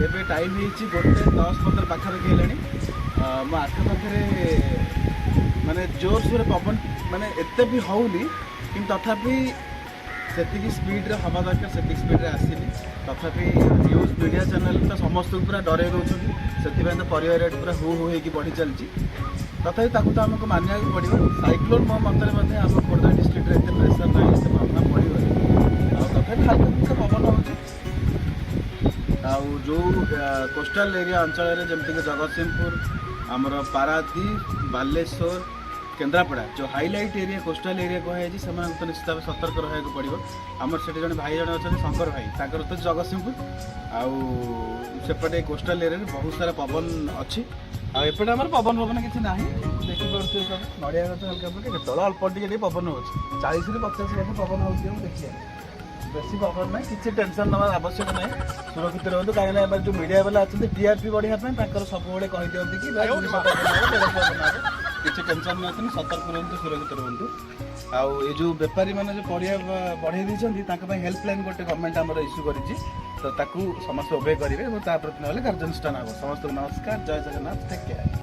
ଏବେ ଟାଇମ୍ ହେଇଛି 1:10-15 ପାଖାପାଖି ହେଲାଣି। ମୋ ଆଖପାଖରେ ମାନେ ଜୋରସୋରରେ ପବନ ମାନେ ଏତେ ବି ହେଉନି, କିନ୍ତୁ ତଥାପି ସେତିକି ସ୍ପିଡ଼ରେ ହେବା ଦରକାର ସେତିକି ସ୍ପିଡ଼ରେ ଆସିନି। ତଥାପି ନ୍ୟୁଜ୍ ମିଡ଼ିଆ ଚ୍ୟାନେଲ୍ ତ ସମସ୍ତଙ୍କୁ ପୁରା ଡରେଇ ଦେଉଛନ୍ତି। ସେଥିପାଇଁ ତ ପରିବା ରେଟ୍ ପୁରା ହୁ ହୁ ହେଇକି ବଢ଼ି ଚାଲିଛି। ତଥାପି ତାକୁ ତ ଆମକୁ ମାନିବାକୁ ପଡ଼ିବ। ସାଇକ୍ଲୋନ୍ ମୋ ମତରେ ମଧ୍ୟ ଆମ ଖୋର୍ଦ୍ଧା ଡିଷ୍ଟ୍ରିକ୍ଟରେ ଏତେ ପ୍ରେସର୍ ନାହିଁ, ଏତେ ପ୍ରଭାବ ପଡ଼ିବନି। ଆଉ ତଥାପି ହାଲକା ଫୁଲକା ପବନ ହେଉଛି। ଆଉ ଯେଉଁ କୋଷ୍ଟାଲ ଏରିଆ ଅଞ୍ଚଳରେ, ଯେମିତିକି ଜଗତସିଂହପୁର, ଆମର ପାରାଦ୍ୱୀପ, ବାଲେଶ୍ୱର, କେନ୍ଦ୍ରାପଡ଼ା, ଯେଉଁ ହାଇଲାଇଟ୍ ଏରିଆ, କୋଷ୍ଟାଲ ଏରିଆ କୁହାଯାଇଛି, ସେମାନଙ୍କୁ ତ ନିଶ୍ଚିତ ଭାବେ ସତର୍କ ରହିବାକୁ ପଡ଼ିବ। ଆମର ସେଠି ଜଣେ ଭାଇ ଜଣେ ଅଛନ୍ତି, ଶଙ୍କର ଭାଇ, ତାଙ୍କର ତ ଜଗତସିଂହପୁର। ଆଉ ସେପଟେ କୋଷ୍ଟାଲ ଏରିଆରେ ବହୁତ ସାରା ପବନ ଅଛି। ଆଉ ଏପଟେ ଆମର ପବନ ଫବନ କିଛି ନାହିଁ। ଦେଖିପାରୁଥିବେ ସବୁ ନଡ଼ିଆ ଗଛ ହାଲକା ଫୁଲକା, କେତେବେଳେ ଅଳ୍ପ ଟିକେ ଟିକେ ପବନ ହେଉଛି। 40ରୁ 50 ବର୍ଷ ପବନ ହେଉଛି। ମୁଁ ଦେଖିବା, ବେଶୀ ପବନ ନାହିଁ। କିଛି ଟେନସନ୍ ନେବାର ଆବଶ୍ୟକ ନାହିଁ। ସୁରକ୍ଷିତ ରୁହନ୍ତୁ। କାହିଁକିନା ଏବେ ଯେଉଁ ମିଡ଼ିଆ ବାଲା ଅଛନ୍ତି, ଟିଆରପି ବଢ଼ିବା ପାଇଁ ତାଙ୍କର ସବୁବେଳେ କହିଦିଅନ୍ତି କି ଭାଇ, 200 ପବନ ହେବ, 150 ପବନ ହେବ। କିଛି ଟେନସନ୍ ନିଅନ୍ତୁନି, ସତର୍କ ରୁହନ୍ତୁ, ସୁରକ୍ଷିତ ରୁହନ୍ତୁ। ଆଉ ଏ ଯେଉଁ ବେପାରୀମାନେ ଯେଉଁ ପରିବା ବଢ଼େଇ ଦେଇଛନ୍ତି, ତାଙ୍କ ପାଇଁ ହେଲ୍ପଲାଇନ୍ ଗୋଟେ ଗଭର୍ଣ୍ଣମେଣ୍ଟ ଆମର ଇସ୍ୟୁ କରିଛି। ତ ତାକୁ ସମସ୍ତେ ଓବେ କରିବେ ଏବଂ ତା ପ୍ରତି ନହେଲେ କାର୍ଯ୍ୟାନୁଷ୍ଠାନ ହେବ। ସମସ୍ତଙ୍କୁ ନମସ୍କାର, ଜୟ ଜଗନ୍ନାଥ, ଟେକ୍ କେୟାର।